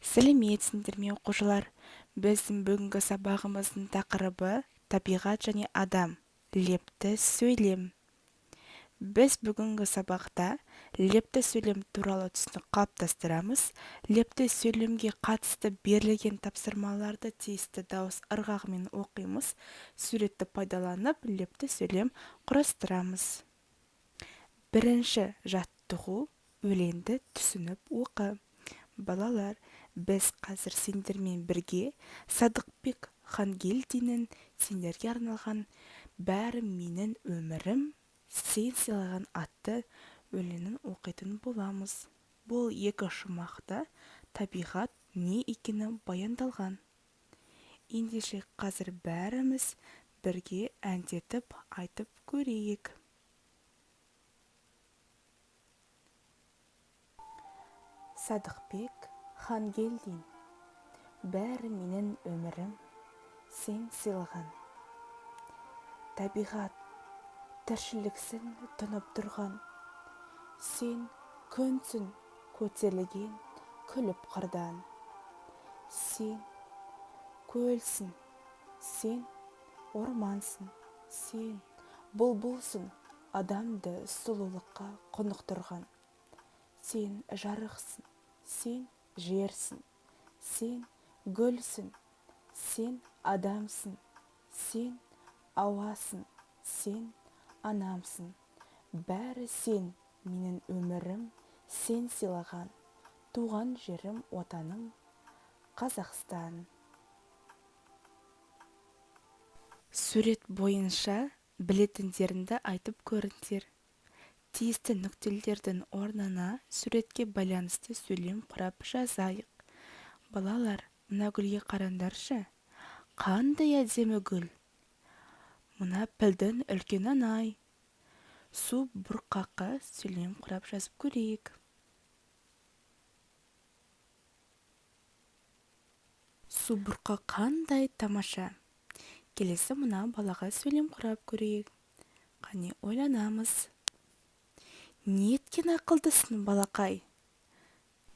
Сәлеметсіңдер ме, оқушылар! Біздің бүгінгі сабағымыздың тақырыбы табиғат және адам. Лепті сөйлем. Біз бүгінгі сабақта лепті сөйлем туралы түсінік қалыптастырамыз. Лепті сөйлемге қатысты берілген тапсырмаларды тиісті дауыс ырғағымен оқимыз. Суретті пайдаланып, лепті сөйлем құрастырамыз. Бірінші жаттығу: өлеңді түсініп оқы. Балалар, біз қазір сендермен бірге Садықбек Хангелдиннің сендерге арналған «Бәрі менің өмірім сен сыйлаған» атты өлеңін оқитын боламыз. Бұл екі шумақта табиғат не екені баяндалған. Ендеше, қазір бәріміз бірге әндетіп айтып көрейік. Садықбек Хангелдин. Бәрі менің өмірім сен сыйлаған. Табиғат, тіршіліксің тұнып тұрған. Сен күнсің көтерілген күліп қырдан. Сен көлсің, сен ормансың, сен бұлбұлсың адамды сұлулыққа құнықтырған. Сен жарықсың, сен жерсің, сен гүлсің, сен адамсың, сен ауасың, сен анамсың. Бәрі сен, менің өмірім сен сыйлаған. Туған жерім, Отаным Қазақстан. Сурет бойынша білетіндеріңді айтып көріңдер. Тиісті нүктелердің орнына суретке байланысты сөйлем құрап жазайық. Балалар, мына гүлге қараңдаршы. Қандай әдемі гүл! Мына пілдің үлкенін-ай! Су бұрқаққа сөйлем құрап жазып көрейік. Су бұрқақ қандай тамаша! Келесі мына балаға сөйлем құрап көрейік. Қане, ойланамыз. Неткен ақылдысың, балақай!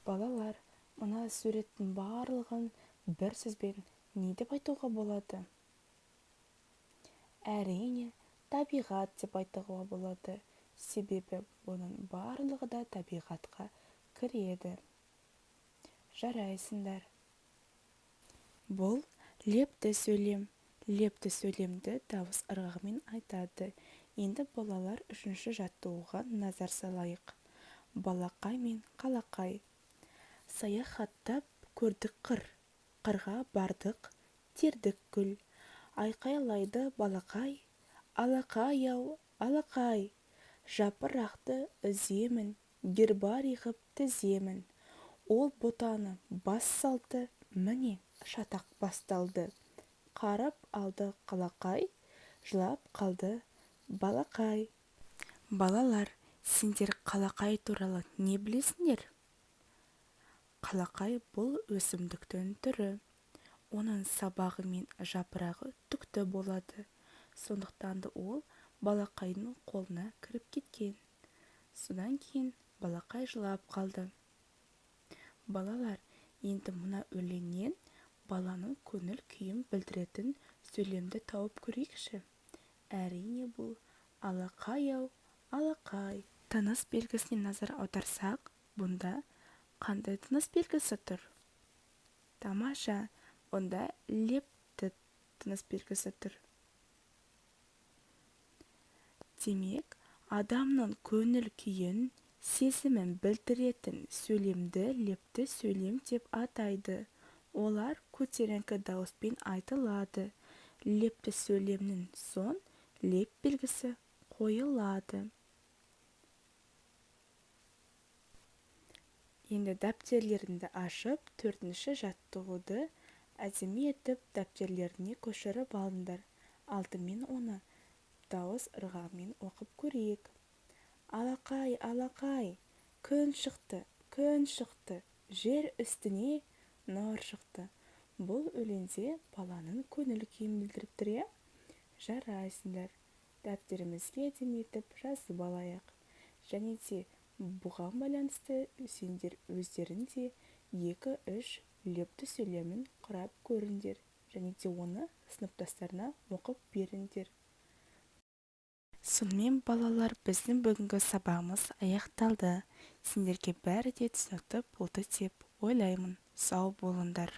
Балалар, мына суреттің барлығын бір сөзбен не деп айтуға болады? Әрине, табиғат деп айтуға болады. Себебі бұның барлығы да табиғатқа кіреді. Жарайсыңдар! Бұл лепті сөйлем. Лепті сөйлемді дауыс ырғағымен айтады. Енді, балалар, үшінші жаттығуға назар салайық. Балақай мен қалақай. Саяхаттап көрдік қыр, қырға бардық, тердік гүл. Айқайлайды балақай: «Алақай-ау, алақай!» Жапырақты үземін, гербарий ғып тіземін. Ол бұтаны бас салды, міне, шатақ басталды. Қарап алды қалақай, жылап қалды балақай. Балалар, сендер қалақай туралы не білесіңдер? Қалақай — бұл өсімдіктің түрі. Оның сабағы мен жапырағы түкті болады. Сондықтан да ол балақайдың қолына кіріп кеткен. Содан кейін балақай жылап қалды. Балалар, енді мына өлеңнен баланың көңіл күйін білдіретін сөйлемді тауып көрейікші. Әрине, бұл «Алақай-ау, алақай!» Тыныс белгісіне назар аударсақ, бұнда қандай тыныс белгісі тұр? Тамаша, бұнда лепті тыныс белгісі тұр. Демек, адамның көңіл күйін, сезімін білдіретін сөйлемді лепті сөйлем деп атайды. Олар көтеріңкі дауыспен айтылады. Лепті сөйлемнен соң леп белгісі қойылады. Енді дәптерлеріңді ашып, төртінші жаттығуды әдемі етіп дәптерлеріне көшіріп алыңдар. Алдымен оны дауыс ырғағымен оқып көрейік. Алақай, алақай, күн шықты, күн шықты, жер үстіне нұр шықты. Бұл өлеңде баланың көңіл күйін білдіріп тұр, иә? Жарайсыңдар! Дәптерімізге әдемі етіп жазып алайық. Және де бұған байланысты сендер өздерің де екі-үш Лепті сөйлемін құрап көріңдер және де оны сыныптастарына оқып беріңдер. Сонымен, балалар, біздің бүгінгі сабағымыз аяқталды. Сендерге бәрі де түсінікті болды деп ойлаймын. Сау болыңдар.